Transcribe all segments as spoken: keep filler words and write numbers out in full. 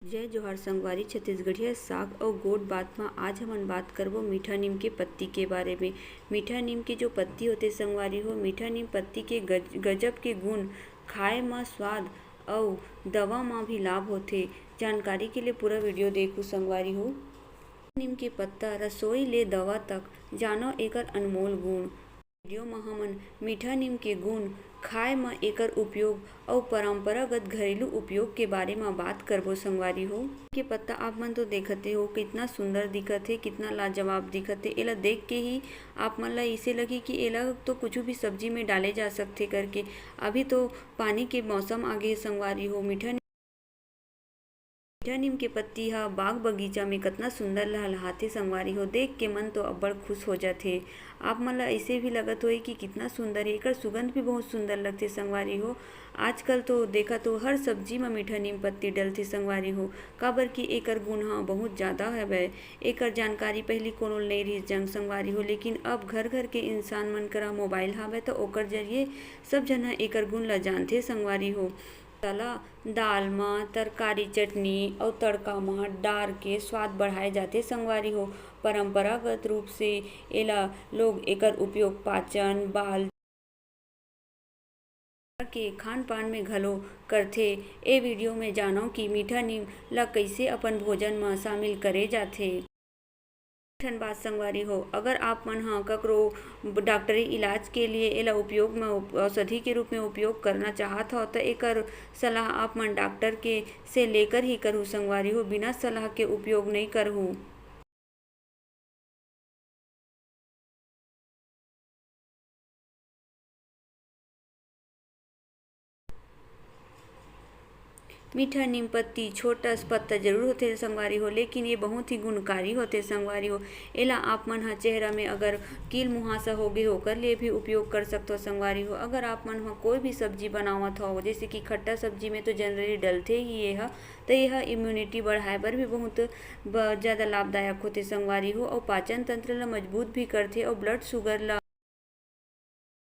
जय जोहार संगवारी। छत्तीसगढ़िया साग अउ गोठ बात म आज हमन बात करबो मीठा नीम के पत्ती के बारे में। मीठा नीम के जो पत्ती होथे संगवारी हो, मीठा नीम पत्ती के गज-, गजब के गुण, खाए म स्वाद अउ दवा म भी लाभ होथे। जानकारी के लिए पूरा video देखू संगवारी हो। नीम के पत्ता रसोई ले दवा तक, जानो एकर अनमोल गुण। Video म हमन मीठा नीम के गुण, खाए म एकर उपयोग अउ परंपरागत घरेलू उपयोग के बारे म बात करबो संगवारी हो। के पत्ता आप मन तो देखते हो, कितना सुंदर दिखत हे, कितना लाजवाब दिखत हे। एला देख के ही आप मन ला इसे लगही कि एला तो कुछु भी सब्जी में डाले जा सकथे करके। अभी तो पानी के मौसम आगे हे संगवारी हो। मीठा मीठा नीम के पत्ती ह बाग बगीचा में कतना सुंदर लहलहाथे संगवारी हो, देख के मन तो अब्बड़ खुश हो जाथे। आप मन ला अइसे भी लगत होही कि कितना सुंदर हे, एकर सुगंध भी बहुत सुंदर लगथे संगवारी हो। आजकल तो देखा तो हर सब्जी म मीठा नीम पत्ती डलथे संगवारी हो, काबर कि एकर गुण ह बहुत ज्यादा हवय। एकर जानकारी पहिली कोनो ल नइ रिहिस जंग संगवारी हो, लेकिन अब घर घर के इंसान मन करा मोबाइल हावय, त ओकर जरिए सब झन ह एकर गुण ल जानथे संगवारी हो। मसाला दाल म, तरकारी, चटनी अउ तड़का म डार के स्वाद बढ़ाए जाथे संगवारी हो। परंपरागत रूप से एला लोग एकर उपयोग पाचन, बाल के खान पान में घलो करथे। ए video में जानव कि मीठा नीम ला कइसे अपन भोजन म शामिल करे जाथे। ठन बात संगवारी हो, अगर आप मन ह ककरो डॉक्टरी इलाज के लिए एला उपयोग में उप-, औषधि के रूप में उपयोग करना चाहत हो, त एकर सलाह आप मन डॉक्टर के से लेकर ही करहु संगवारी हो, बिना सलाह के उपयोग नइ करहु। मीठा नीम पत्ती छोटा स पत्ता जरूर होथे संगवारी हो, लेकिन ये बहुत ही गुणकारी होथे संगवारी हो। एला आप मन ह चेहरा में अगर कील मुहासा होगे हो, ओकर लिए भी उपयोग कर सकथो संगवारी हो। अगर आप मन ह कोई भी सब्जी बनावत हो, जैसे कि खट्टा सब्जी में तो generally डलथे ही ये ह, त ये ह immunity बढ़ाए बर भी बहुत ब-, ज्यादा लाभदायक होथे संगवारी हो, अउ पाचन तंत्र ल मजबूत भी करथे अउ blood sugar ल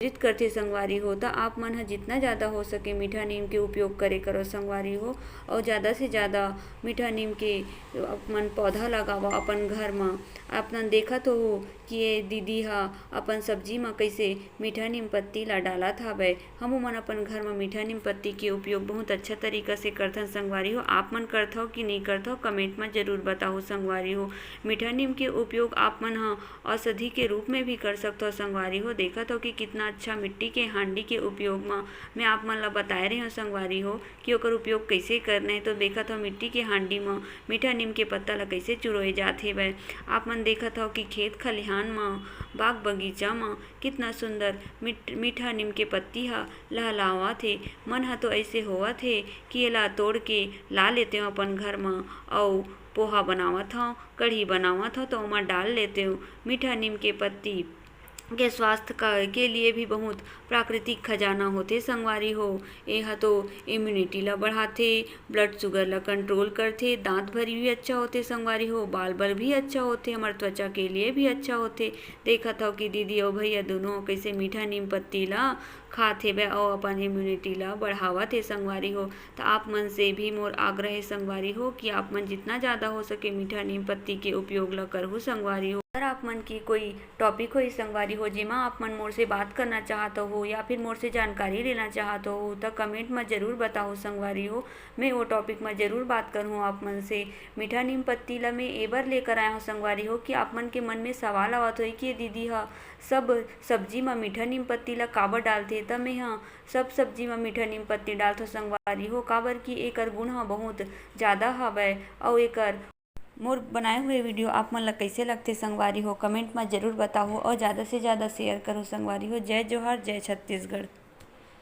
नियंत्रित करथे संगवारी हो। त आप मन ह जितना ज्यादा हो सके मीठा नीम के उपयोग करे करो संगवारी हो, अउ ज्यादा से ज्यादा मीठा नीम के अपन पौधा लगावा अपन घर म। आप मन देखत हो कि ये दीदी ह अपन सब्जी म कइसे मीठा नीम पत्ती ला डालत हावय। हमू मन अपन घर म मीठा नीम पत्ती के उपयोग बहुत अच्छा तरीका से करथन संगवारी हो। आप मन करथव कि नइ करथव, comment म जरूर बताहू संगवारी हो। मीठा नीम के उपयोग आप मन ह औषधि के रूप में भी कर सकथव संगवारी हो। देखत हव कि कितना अच्छा मिट्टी के हांडी के उपयोग म मैं आप मन ला बताए रहे हव संगवारी हो कि ओकर उपयोग कइसे करना हे। तो देखत हव मिट्टी के हांडी म मीठा नीम के पत्ता ला कइसे चुरोए जात हेवय। आप मन देखत हव कि खेत खलिहान म, बाग बगीचा म कितना सुंदर मिठ-, मीठा नीम के पत्ती ह लहलहावत हे। मन ह तो अइसे होवत हे कि एला तोड़ के ला लेतेव अपन घर म, अउ पोहा बनावत हव, कढ़ी बनावत हव, त ओमा डाल लेतेव मीठा नीम के पत्ती। के स्वास्थ्य का, के लिए भी बहुत प्राकृतिक खजाना होथे संगवारी हो। एह तो immunity ला बढ़ाथे, blood sugar ला control करथे, दांत भरी भी अच्छा होथे संगवारी हो, बाल बर भी अच्छा होथे, हमर त्वचा के लिए भी अच्छा होथे। देखत हव कि दीदी अउ भैया दोनों कइसे मीठा नीम पत्ती ला खात हेवय अउ अपन immunity ला बढ़ावत हे संगवारी हो। त आप मन से भी मोर आग्रह हे संगवारी हो कि आप मन जितना ज्यादा हो सके मीठा नीम पत्ती के उपयोग ला करहू संगवारी हो। अगर आप मन के कोई topic होही संगवारी हो, जेमा आप मन मोर से बात करना चाहत हो या फिर मोर से जानकारी लेना चाहत हो, त comment म जरूर बताहू संगवारी हो। मैं वो topic म जरूर बात करहूँ आप मन से। मीठा नीम पत्ती ला मैं ए बर लेकर आए हूँ संगवारी हो कि आप मन के मन में सवाल आवत होही कि ये दीदी ह सब सब्जी म मीठा नीम पत्ती ला काबर डालथे, त मैं ह सब सब्जी म मीठा नीम पत्ती डालथव संगवारी हो, काबर कि एकर गुण ह बहुत ज्यादा हवय। अउ एकर मोर बनाए हुए video आप मन ला कइसे लगथे संगवारी हो, comment म जरूर बताहू अउ ज्यादा से ज्यादा share करू संगवारी हो। जय जोहार, जय छत्तीसगढ़।